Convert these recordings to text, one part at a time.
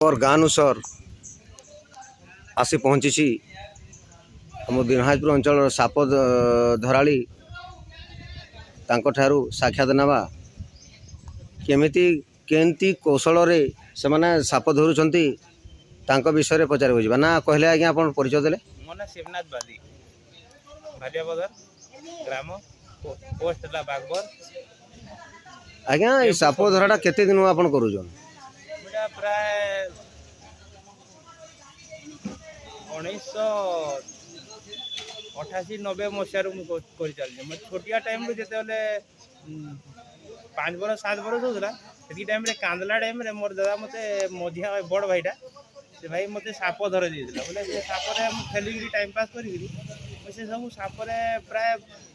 ଗାଁନୁ ସର୍ ଆସି ପହଞ୍ଚିଛି ଆମ ବିରହାଜପୁର ଅଞ୍ଚଳର ସାପ ଧରାଳି, ତାଙ୍କଠାରୁ ସାକ୍ଷାତ ନେବା, କେମିତି କେମିତି କୌଶଳରେ ସେମାନେ ସାପ ଧରୁଛନ୍ତି, ତାଙ୍କ ବିଷୟରେ ପଚାରି ବୁଝିବା। ନା କହିଲେ ଆଜ୍ଞା, ଆପଣ ପରିଚୟ ଦେଲେ? ମୋ ନାଁ ଶିବନାଥ ବାଲି, ଭାଲିଆବଦର ଗ୍ରାମ, ପୋଷ୍ଟ ହେଲା ବାଗବର। ଆଜ୍ଞା, ଏଇ ସାପ ଧରାଟା କେତେ ଦିନ ଆପଣ କରୁଛନ୍? ଏଇଟା ପ୍ରାୟ 1988-90 ମସିହାରୁ ମୁଁ କରିଚାଲିଛି। ମୋ ଛୋଟିଆ ଟାଇମ୍ରୁ, ଯେତେବେଳେ 5 ବରଷ 7 ବରଷ ହେଉଥିଲା, ସେତିକି ଟାଇମ୍ରେ, କାନ୍ଦଲା ଟାଇମ୍ରେ ମୋର ଦାଦା ମୋତେ, ମଝିଆ ବଡ଼ ଭାଇଟା, ସେ ଭାଇ ମୋତେ ସାପ ଧରେଇ ଦେଇଥିଲା। ବୋଲେ ସେ ସାପରେ ମୁଁ ଖେଳିକିରି ଟାଇମ୍ ପାସ୍ କରିକିରି ମୁଁ ସେ ସବୁ ସାପରେ ପ୍ରାୟ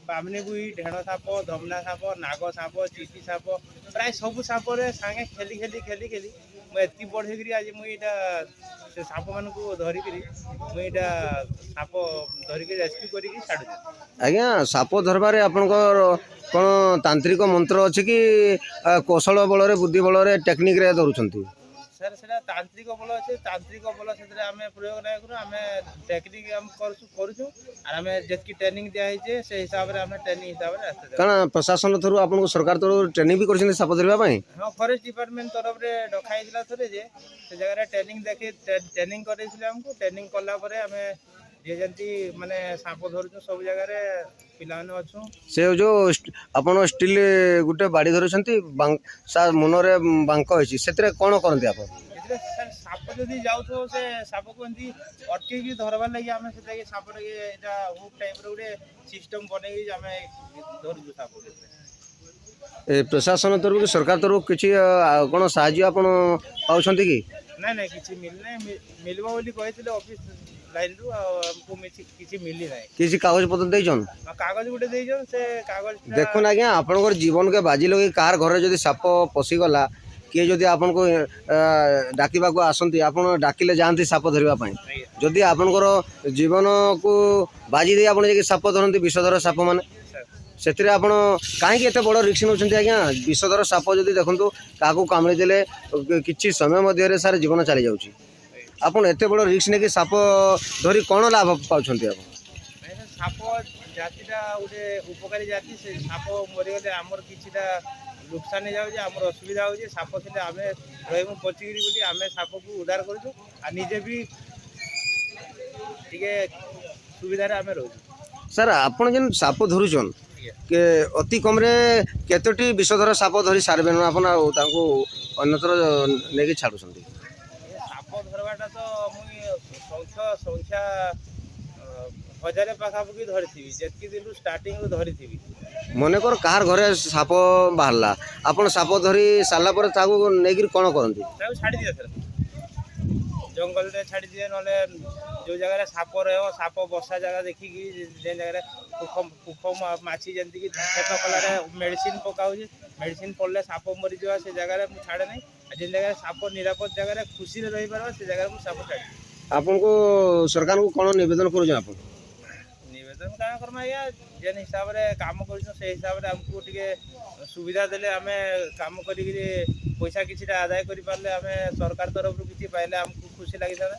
ବାମନି ଗୁଇ, ଢେଣ ସାପ, ଧମନା ସାପ, ନାଗ ସାପ, ଚିତି ସାପ, ପ୍ରାୟ ସବୁ ସାପରେ ସାଙ୍ଗେ ଖେଳି ଖେଳି ଖେଳି ଖେଳି ମୁଁ ଏତିକି ବଡ଼ ହେଇକିରି ଆଜି ମୁଁ ଏଇଟା ସେ ସାପମାନଙ୍କୁ ଧରିକିରି ମୁଁ ଏଇଟା ସାପ ଧରିକି ରେସ୍କ୍ୟୁ କରିକି ଛାଡ଼ୁଛି। ଆଜ୍ଞା, ସାପ ଧରବାରେ ଆପଣଙ୍କର କ'ଣ ତାନ୍ତ୍ରିକ ମନ୍ତ୍ର ଅଛି କି କୌଶଳ ବଳରେ, ବୁଦ୍ଧି ବଳରେ, ଟେକ୍ନିକରେ ଧରୁଛନ୍ତି? ସାର୍, ସେଟା ତାନ୍ତ୍ରିକ ବଳ ଅଛି। ତାନ୍ତ୍ରିକ ବଳ ସେଥିରେ ଆମେ ପ୍ରୟୋଗ ନାଇଁ କରୁ। ଆମେ ଟେକ୍ନିକ୍ ଆମେ କରୁଛୁ ଆର୍ ଆମେ ଯେତିକି ଟ୍ରେନିଂ ଦିଆହେଇছে, ସେ ହିସାବରେ ଆମେ ଟ୍ରେନିଂ ହିସାବରେ ରାସ୍ତା ଯାଉଛୁ। କାରଣ ପ୍ରଶାସନ ଥରୁ ଆପଣଙ୍କୁ ସରକାର ତରଫରୁ ଟ୍ରେନିଂ ବି କରିଛନ୍ତି ସାପ ଧରିବା ପାଇଁ? ହଁ, ଫରେଷ୍ଟ ଡିପାର୍ଟମେଣ୍ଟ ତରଫରେ ଡକା ହେଇଥିଲା ଥରେ ଯେ ସେ ଜାଗାରେ ଟ୍ରେନିଂ ଦେଖି ଟ୍ରେନିଂ କରେଇଥିଲେ ଆମକୁ। ଟ୍ରେନିଂ କଲା ପରେ ଆମେ ଯିଏ ଯେମିତି ମାନେ ସାପ ଧରୁଛୁ, ସବୁ ଜାଗାରେ ପିଲାମାନେ ଅଛୁ। ସେ ଯେଉଁ ଆପଣ ଷ୍ଟିଲ୍ ଗୋଟେ ବାଡ଼ି ଧରୁଛନ୍ତି, ମୁନରେ ବାଙ୍କ ହେଇଛି, ସେଥିରେ କ'ଣ କରନ୍ତି ଆପଣ? ଏଥିରେ ସାର୍, ସାପ ଯଦି ଯାଉଥିବ, ସେ ସାପକୁ ଏମିତି ଅଟକେଇକି ଧରବାର ଲାଗି ଆମେ ସେଟାକି ସାପଟାକି ଏଇଟା ହୁକ୍ ଟାଇପ୍ର ଗୋଟେ ସିଷ୍ଟମ୍ ବନେଇକି ଆମେ ଧରୁଛୁ ସାପକୁ ଏଥିରେ। ଏ ପ୍ରଶାସନ ତରଫରୁ କି ସରକାର ତରଫରୁ କିଛି କ'ଣ ସାହାଯ୍ୟ ଆପଣ ପାଉଛନ୍ତି କି? ନାଇଁ ନାଇଁ, କିଛି ମିଳିନାହିଁ। ମିଳିବ ବୋଲି କହିଥିଲେ ଅଫିସ ଲାଇନରୁ, ଆଉ ଆମକୁ କିଛି ମିଳି ନାହିଁ। କିଛି କାଗଜ ପତ୍ର ଦେଇଛନ୍? ଆଉ କାଗଜ ଗୋଟେ ଦେଇଛନ୍, ସେ କାଗଜ। ଦେଖୁন ଆଜ୍ଞା, ଆପଣଙ୍କର ଜୀବନକେ ବାଜି ଲଗେଇ କାହାର ଘରେ ଯଦି ସାପ ପଶିଗଲା, କିଏ ଯଦି ଆପଣଙ୍କୁ ଡାକିବାକୁ ଆସନ୍ତି, ଆପଣ ଡାକିଲେ ଯାଆନ୍ତି ସାପ ଧରିବା ପାଇଁ। ଯଦି ଆପଣଙ୍କର ଜୀବନକୁ ବାଜି ଦେଇ ଆପଣ ଯାଇକି ସାପ ଧରନ୍ତି, ବିଷଧର ସାପମାନେ, ସେଥିରେ ଆପଣ କାହିଁକି ଏତେ ବଡ଼ ରିସ୍କ ନେଉଛନ୍ତି ଆଜ୍ଞା? ବିଷଧର ସାପ ଯଦି ଦେଖନ୍ତୁ କାହାକୁ କାମୁଡ଼ି ଦେଲେ କିଛି ସମୟ ମଧ୍ୟରେ ସାର୍ ଜୀବନ ଚାଲିଯାଉଛି। ଆପଣ ଏତେ ବଡ଼ ରିସ୍କ ନେଇକି ସାପ ଧରି କ'ଣ ଲାଭ ପାଉଛନ୍ତି ଆପଣ? ନାଇଁ ସାର୍, ସାପ ଜାତିଟା ଗୋଟେ ଉପକାରୀ ଜାତି। ସେ ସାପ ମରିଗଲେ ଆମର କିଛିଟା ନୁକସାନ ହେଇଯାଉଛି, ଆମର ଅସୁବିଧା ହେଉଛି। ସାପ ଥିଲେ ଆମେ ରହିବୁ ବଞ୍ଚିକିରି ବୋଲି ଆମେ ସାପକୁ ଉଦ୍ଧାର କରୁଛୁ, ଆଉ ନିଜେ ବି ଟିକେ ସୁବିଧାରେ ଆମେ ରହୁଛୁ। ସାର୍, ଆପଣ ଯେନ୍ ସାପ ଧରୁଛନ୍, କେ ଅତି କମରେ କେତୋଟି ବିଷଧର ସାପ ଧରି ସାରିବେନ ଆପଣ ଆଉ ତାଙ୍କୁ ଅନ୍ୟତ୍ର ନେଇକି ଛାଡ଼ୁଛନ୍ତି? ଏ ସାପ ଧରବାଟା ତ ମୁଇଁ ସଂଖ୍ୟା ହଜାରେ ପାଖାପାଖି ଧରିଥିବି, ଯେତିକି ଦିନରୁ ଷ୍ଟାର୍ଟିଂରୁ ଧରିଥିବି। ମନେକର କାହାର ଘରେ ସାପ ବାହାରିଲା, ଆପଣ ସାପ ଧରି ସାରିଲା ପରେ ତାକୁ ନେଇକିରି କ'ଣ କରନ୍ତି? ତାକୁ ଛାଡ଼ିଦିଏ ସାର୍, ଜଙ୍ଗଲରେ ଛାଡ଼ିଦିଏ। ନହେଲେ ଯେଉଁ ଜାଗାରେ ସାପ ରହିବ, ସାପ ବସା ଜାଗା ଦେଖିକି, ଯେଉଁ ଜାଗାରେ ପୋକ ମାଛି, ଯେମିତିକି କ୍ଷେତ କଲାରେ ମେଡ଼ିସିନ ପକା ହେଉଛି, ମେଡ଼ିସିନ ପଡ଼ିଲେ ସାପ ମରିଯିବ, ସେ ଜାଗାରେ ମୁଁ ଛାଡ଼େ ନାହିଁ। ଆଉ ଯେଉଁ ଜାଗାରେ ସାପ ନିରାପଦ ଜାଗାରେ ଖୁସିରେ ରହିପାରିବ, ସେ ଜାଗାରେ ମୁଁ ସାପ ଛାଡ଼ିଦିଏ। ଆପଣଙ୍କୁ ସରକାରଙ୍କୁ କ'ଣ ନିବେଦନ କରୁଛନ୍ ଆପଣ? ନିବେଦନ କାଣା କର୍ମା ଆଜ୍ଞା, ଯେନ୍ ହିସାବରେ କାମ କରୁଛୁ, ସେଇ ହିସାବରେ ଆମକୁ ଟିକେ ସୁବିଧା ଦେଲେ, ଆମେ କାମ କରିକିରି ପଇସା କିଛିଟା ଆଦାୟ କରିପାରିଲେ, ଆମେ ସରକାର ତରଫରୁ କିଛି ପାଇଲେ ଆମକୁ ଖୁସି ଲାଗିଥାନ୍ତା।